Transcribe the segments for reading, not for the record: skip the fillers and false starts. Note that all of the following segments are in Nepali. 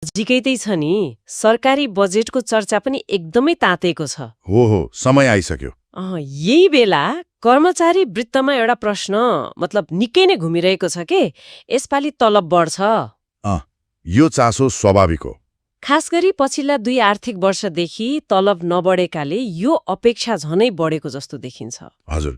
नजिकै छ नि सरकारी बजेटको चर्चा पनि एकदमै तातेको छ। हो समय आइसक्यो। यही बेला कर्मचारी वृत्तमा एउटा प्रश्न निकै नै घुमिरहेको छ के यसपालि तलब बढ्छ। यो चासो स्वाभाविक हो। खास गरी पछिल्ला 2 आर्थिक वर्षदेखि तलब नबढेकाले यो अपेक्षा झनै बढेको जस्तो देखिन्छ। हजुर,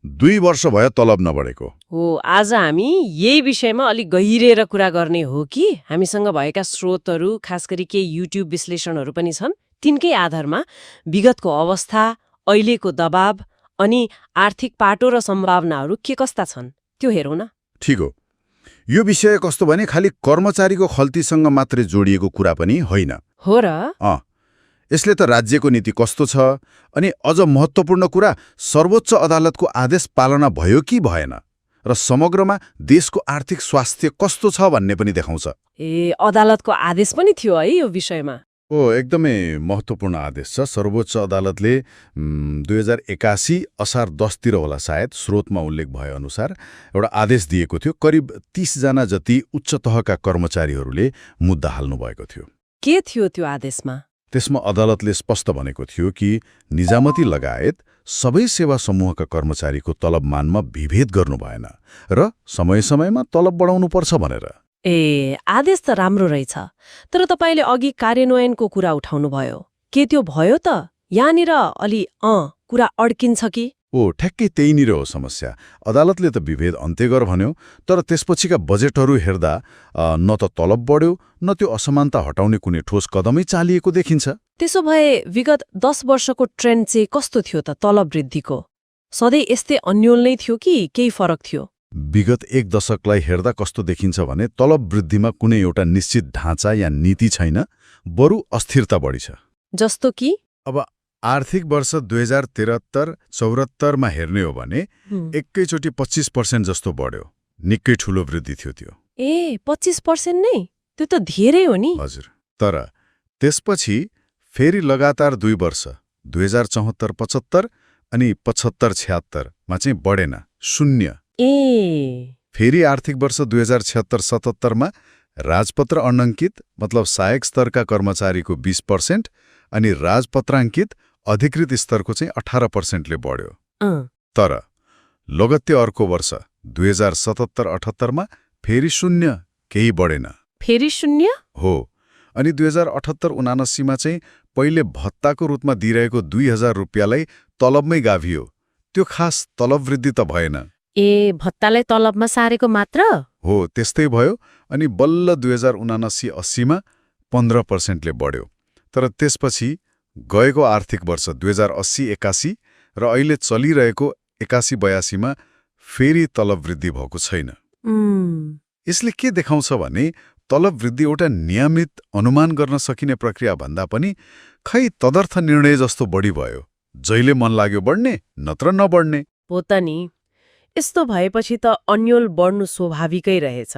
2 वर्ष भयो तलब नबढेको हो। आज हामी यही विषयमा अलि गहिरेर कुरा गर्ने हो कि हामीसँग भएका स्रोतहरू खास गरी केही युट्युब विश्लेषणहरू पनि छन्, तिनकै आधारमा विगतको अवस्था, अहिलेको दबाव अनि आर्थिक पाटो र सम्भावनाहरू के कस्ता छन् त्यो हेरौँ न। ठिक हो। यो विषय कस्तो भने खालि कर्मचारीको खल्तीसँग मात्रै जोडिएको कुरा पनि होइन। हो र? यसले त राज्यको नीति कस्तो छ अनि अझ महत्त्वपूर्ण कुरा सर्वोच्च अदालतको आदेश पालना भयो कि भएन र समग्रमा देशको आर्थिक स्वास्थ्य कस्तो छ भन्ने पनि देखाउँछ। अदालतको आदेश पनि थियो है यो विषयमा? एकदमै महत्त्वपूर्ण आदेश छ। सर्वोच्च अदालतले 2081 असार 10 तिर होला सायद, स्रोतमा उल्लेख भए अनुसार एउटा आदेश दिएको थियो। करिब 30 जना जति उच्च तहका कर्मचारीहरूले मुद्दा हाल्नु भएको थियो। के थियो त्यो आदेशमा? त्यसमा अदालतले स्पष्ट भनेको थियो कि निजामती लगायत सबै सेवा समूहका कर्मचारीको तलबमानमा विभेद गर्नु भएन र समय समयमा तलब बढाउनु पर्छ भनेर। आदेश त राम्रो रहेछ, तर तपाईँले अघि कार्यान्वयनको कुरा उठाउनु भयो। के त्यो भयो त? यहाँनिर अलि कुरा अड्किन्छ कि? ठ्याक्कै त्यहीनिर हो समस्या। अदालतले त विभेद अन्त्य गर भन्यो, तर त्यसपछिका बजेटहरू हेर्दा न त तलब बढ्यो न त्यो असमानता हटाउने कुनै ठोस कदमै चालिएको देखिन्छ। त्यसो भए विगत 10 वर्षको ट्रेन्ड चाहिँ कस्तो थियो त तलब वृद्धिको? सधैँ यस्तै अन्योल नै थियो कि केही फरक थियो? विगत 1 दशकलाई हेर्दा कस्तो देखिन्छ भने तलब वृद्धिमा कुनै एउटा निश्चित ढाँचा या नीति छैन, बरु अस्थिरता बढी छ। जस्तो कि अब आर्थिक वर्ष 2073-74 मा हेर्ने हो भने एकैचोटि 25% जस्तो बढ्यो। निकै ठूलो वृद्धि थियो त्यो। 25% नै? त्यो त धेरै हो नि। हजुर, तर त्यसपछि फेरि लगातार 2 वर्ष 2074-75 अनि 75-76 मा चाहिँ बढेन, शून्य। फेरि आर्थिक वर्ष 2076-77 मा राजपत्र अनङ्कित मतलब सहायक स्तरका कर्मचारीको 20% अनि राजपत्राङ्कित अधिकृत स्तरको चाहिँ 18% ले बढ्यो। तर लगत्तै अर्को वर्ष 2077-78 मा फेरि शून्य, केही बढेन। फेरि शून्य? हो। अनि 2078-79 मा चाहिँ पहिले भत्ताको रूपमा दिइरहेको 2000 रुपियाँलाई तलबमै गाभियो। त्यो खास तलब वृद्धि त भएन। भत्तालाई तलबमा सारेको मात्र? हो, त्यस्तै भयो। अनि बल्ल 2079-80 मा 15% ले बढ्यो। तर त्यसपछि गएको आर्थिक वर्ष 2080-81 र अहिले चलिरहेको 81-82 मा फेरि तलब वृद्धि भएको छैन। यसले के देखाउँछ भने तलब वृद्धि एउटा नियमित अनुमान गर्न सकिने प्रक्रिया भन्दा पनि खै तदर्थ निर्णय जस्तो बढी भयो। जहिले मन लाग्यो बढ्ने, नत्र नबढ्ने। हो त नि। यस्तो भएपछि त अन्योल बढ्नु स्वाभाविकै रहेछ।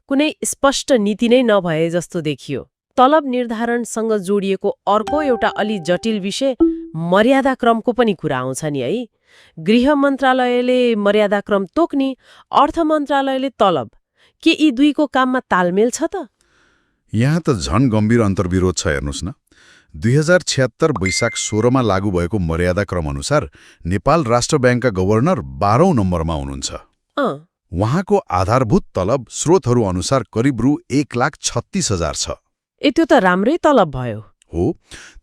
कुनै स्पष्ट नीति नै नभए जस्तो देखियो। तलब निर्धारणसँग जोडिएको अर्को एउटा अलि जटिल विषय मर्यादाक्रमको पनि कुरा आउँछ नि है। गृह मन्त्रालयले मर्यादाक्रम तोक्ने, अर्थ मन्त्रालयले तलब। के यी दुईको काममा तालमेल छ त? यहाँ त झन गम्भीर अन्तर्विरोध छ। हेर्नुहोस् न, 2076 वैशाख 16 मा लागू भएको मर्यादाक्रम अनुसार नेपाल राष्ट्र ब्याङ्कका गभर्नर 12औं नम्बरमा हुनुहुन्छ। उहाँको आधारभूत तलब स्रोतहरू अनुसार करिब रु 1,36,000 छ। त्यो त राम्रै तलब भयो। हो,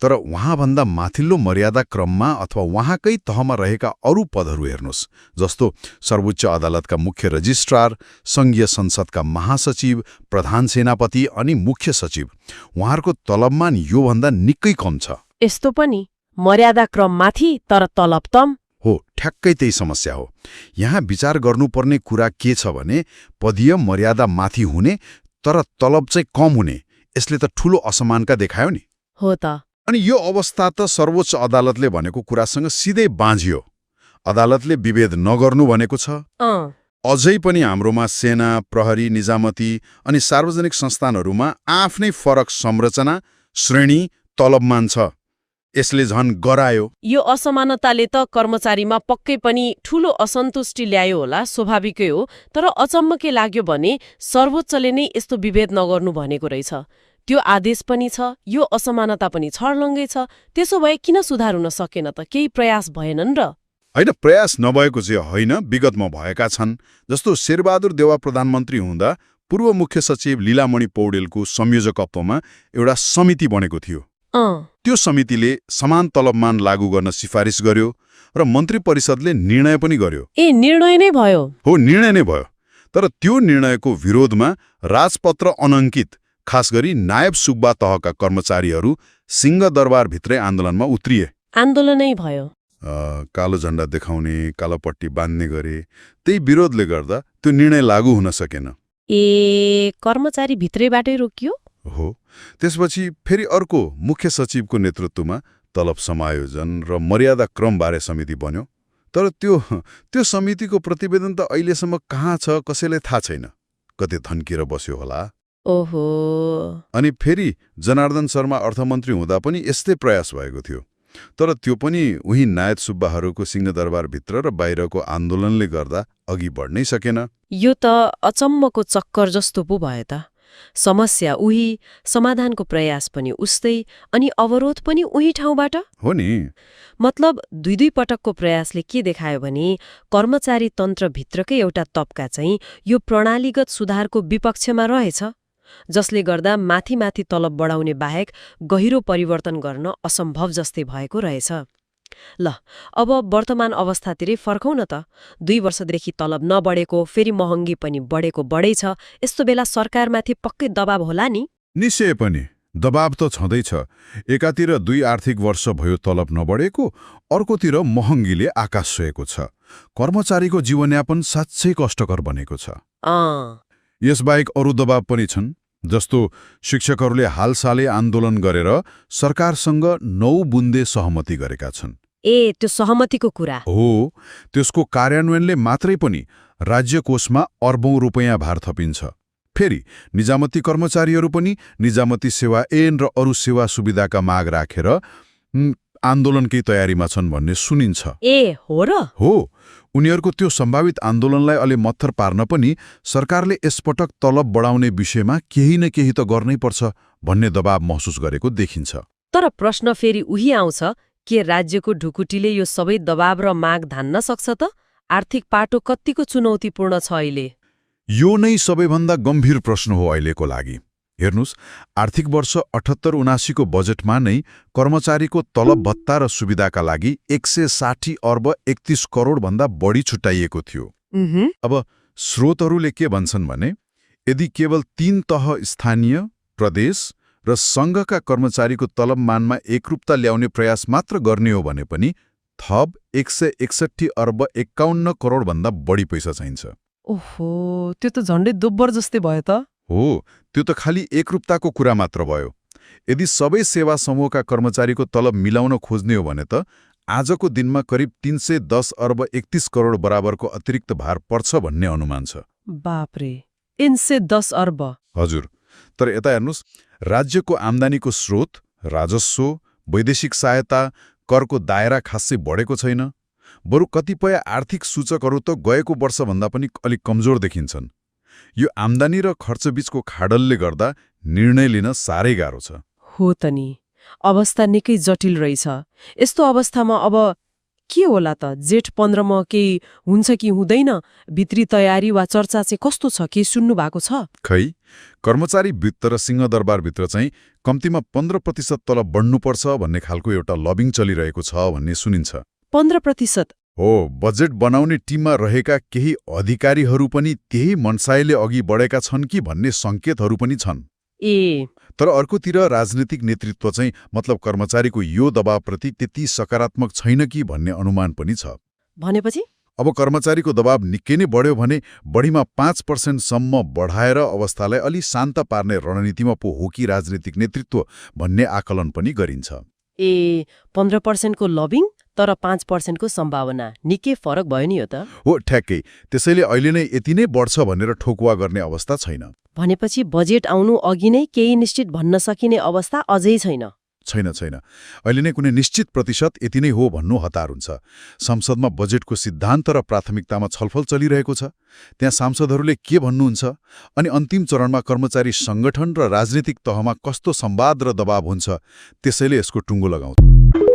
तर उहाँभन्दा माथिल्लो मर्यादाक्रममा अथवा उहाँकै तहमा रहेका अरू पदहरू हेर्नुहोस्, जस्तो सर्वोच्च अदालतका मुख्य रजिस्ट्रार, सङ्घीय संसदका महासचिव, प्रधान सेनापति अनि मुख्य सचिव, उहाँहरूको तलबमान योभन्दा निकै कम छ। यस्तो पनि मर्यादाक्रम माथि तर तलब तम? हो, ठ्याक्कै त्यही समस्या हो। यहाँ विचार गर्नुपर्ने कुरा के छ भने पदीय मर्यादा माथि हुने तर तलब चाहिँ कम हुने, यसले त ठूलो असमानता देखायो नि। हो त। अनि यो अवस्था त सर्वोच्च अदालतले भनेको कुरासँग सिधै बाँझियो। अदालतले विभेद नगर्नु भनेको छ। अझै पनि हाम्रोमा सेना, प्रहरी, निजामती अनि सार्वजनिक संस्थानहरूमा आफ्नै फरक संरचना, श्रेणी, तलबमान छ। यसले झन गरायो। यो असमानताले त कर्मचारीमा पक्कै पनि ठूलो असन्तुष्टि ल्यायो होला, स्वाभाविकै हो। तर अचम्म के लाग्यो भने सर्वोच्चले नै यस्तो विभेद नगर्नु भनेको रहेछ। त्यो आदेश पनि छ, यो असमानता पनि छर्लङ्गै छ। त्यसो भए किन सुधार हुन सकेन त? केही प्रयास भएनन् र? होइन, प्रयास नभएको चाहिँ होइन, विगतमा भएका छन्। जस्तो शेरबहादुर देउवा प्रधानमन्त्री हुँदा पूर्व मुख्य सचिव लीलामणि पौडेलको संयोजकत्वमा एउटा समिति बनेको थियो। त्यो समितिले समान तलबमान लागू गर्न सिफारिस गर्यो र मन्त्री परिषदले निर्णय पनि गर्यो। निर्णय नै भयो? हो, निर्णय नै भयो। तर त्यो निर्णयको विरोधमा राजपत्र अनङ्कित खास गरी नायब सुब्बा तहका कर्मचारीहरू सिंहदरबारभित्रै आन्दोलनमा उत्रिए। आन्दोलनै भयो? कालो झण्डा देखाउने, कालो पट्टी बाँध्ने गरे। त्यही विरोधले गर्दा त्यो निर्णय लागू हुन सकेन। कर्मचारी भित्रैबाटै रोकियो? हो। त्यसपछि फेरि अर्को मुख्य सचिवको नेतृत्वमा तलब समायोजन र मर्यादा क्रमबारे समिति बन्यो। तर त्यो समितिको प्रतिवेदन त अहिलेसम्म कहाँ छ कसैलाई थाहा छैन। कतै थन्किएर बस्यो होला। ओहो। अनि फेरि जनार्दन शर्मा अर्थमन्त्री हुँदा पनि यस्तै प्रयास भएको थियो। तर त्यो पनि उही नायब सुब्बाहरूको सिंहदरबारभित्र र बाहिरको आन्दोलनले गर्दा अघि बढ्नै सकेन। यो त अचम्मको चक्कर जस्तो पो भयो त। समस्या उही, समाधानको प्रयास पनि उस्तै, अनि अवरोध पनि उही ठाउँबाट? हो नि। मतलब दुई पटकको प्रयासले के देखायो भने कर्मचारी तन्त्रभित्रकै एउटा तबका चाहिँ यो प्रणालीगत सुधारको विपक्षमा रहेछ, जसले गर्दा माथि माथि तलब बढाउने बाहेक गहिरो परिवर्तन गर्न असम्भव जस्तै भएको रहेछ। ल, अब वर्तमान अवस्थातिरै फर्कौं न त। 2 वर्षदेखि तलब नबढेको, फेरि महँगी पनि बढेको बढै छ। यस्तो बेला सरकारमाथि पक्कै दबाब होला नि? निश्चय पनि दबाब त छँदैछ। एकातिर 2 आर्थिक वर्ष भयो तलब नबढेको, अर्कोतिर महँगीले आकाश छोएको छ। कर्मचारीको जीवनयापन साँच्चै कष्टकर बनेको छ। यसबाहेक अरू दबाब पनि छन्। जस्तो शिक्षकहरूले हालसालै आन्दोलन गरेर सरकारसँग 9 बुन्दे सहमति गरेका छन्। त्यो सहमतिको कुरा हो। त्यसको कार्यान्वयनले मात्रै पनि राज्य कोषमा अर्बौं रुपैयाँ भार थपिन्छ। फेरि निजामती कर्मचारीहरू पनि निजामती सेवा ऐन र अरू सेवा सुविधाका माग राखेर आन्दोलनकै तयारीमा छन् भन्ने सुनिन्छ। हो र? हो। उनीहरूको त्यो सम्भावित आन्दोलनलाई अलि मत्थर पार्न पनि सरकारले यसपटक तलब बढाउने विषयमा केही न केही त गर्नै पर्छ भन्ने दबाब महसुस गरेको देखिन्छ। तर प्रश्न फेरि उही आउँछ, के राज्यको ढुकुटीले यो सबै दबाब र माग धान्न सक्छ त? आर्थिक पाटो कतिको चुनौतीपूर्ण छ अहिले? यो नै सबैभन्दा गम्भीर प्रश्न हो अहिलेको लागि। हेर्नुस्, आर्थिक वर्ष 78-79 को बजेटमा नै कर्मचारीको तलब भत्ता र सुविधाका लागि 160 अर्ब 31 करोड भन्दा बढी छुट्याइएको थियो। अब स्रोतहरूले के भन्छन् भने यदि केवल 3 तह स्थानीय, प्रदेश र सङ्घका कर्मचारीको तलबमानमा एकरूपता ल्याउने प्रयास मात्र गर्ने हो भने पनि थप 161 अर्ब 51 करोड भन्दा बढी पैसा चाहिन्छ। ओहो, त्यो त झन्डै दोब्बर जस्तै भयो त। हो, त्यो त खालि एकरूपताको कुरा मात्र भयो। यदि सबै सेवा समूहका कर्मचारीको तलब मिलाउन खोज्ने हो भने त आजको दिनमा करिब 310 अर्ब 31 करोड बराबरको अतिरिक्त भार पर्छ भन्ने अनुमान छ। बापरे, 310 अर्ब। हजुर। तर यता हेर्नुस्, राज्यको आम्दानीको स्रोत, राजस्व, वैदेशिक सहायता, करको दायरा खासै बढेको छैन। बरु कतिपय आर्थिक सूचकहरू त गएको वर्षभन्दा पनि अलिक कमजोर देखिन्छन्। यो आम्दानी र खर्चबीचको खाडलले गर्दा निर्णय लिन साह्रै गाह्रो छ। हो त नि, अवस्था निकै जटिल रहेछ। यस्तो अवस्थामा अब के होला त? जेठ 15 मा केही हुन्छ कि हुँदैन? भित्री तयारी वा चर्चा चाहिँ कस्तो छ? के सुन्नु भएको छ? खै, कर्मचारी वित्त र सिंहदरबारभित्र चाहिँ कम्तीमा 15% तलब बढ्नुपर्छ भन्ने खालको एउटा लबिङ चलिरहेको छ भन्ने सुनिन्छ। 15%? हो। बजेट बनाउने टिममा रहेका केही अधिकारीहरू पनि त्यही मनसायले अघि बढेका छन् कि भन्ने सङ्केतहरू पनि छन्। तर अर्कोतिर राजनीतिक नेतृत्व चाहिँ मतलब कर्मचारीको यो दबावप्रति त्यति सकारात्मक छैन कि भन्ने अनुमान पनि छ। भनेपछि अब कर्मचारीको दबाव निकै नै बढ्यो भने बढीमा 5% सम्म बढाएर अवस्थालाई अलि शान्त पार्ने रणनीतिमा पो हो कि राजनीतिक नेतृत्व भन्ने आकलन पनि गरिन्छ। 15% को लबिङ तर 5% को सम्भावना, निकै फरक भयो नि यो त। हो, ठ्याक्कै। त्यसैले अहिले नै यति नै बढ्छ भनेर ठोकुवा गर्ने अवस्था छैन। भनेपछि बजेट आउनु अघि नै केही निश्चित भन्न सकिने अवस्था अझै छैन। छैन छैन अहिले नै कुनै निश्चित प्रतिशत यति नै हो भन्नु हतार हुन्छ। संसदमा बजेटको सिद्धान्त र प्राथमिकतामा छलफल चलिरहेको छ। त्यहाँ सांसदहरूले के भन्नुहुन्छ अनि अन्तिम चरणमा कर्मचारी सङ्गठन र राजनीतिक तहमा कस्तो संवाद र दबाव हुन्छ, त्यसैले यसको टुङ्गो लगाउँछ।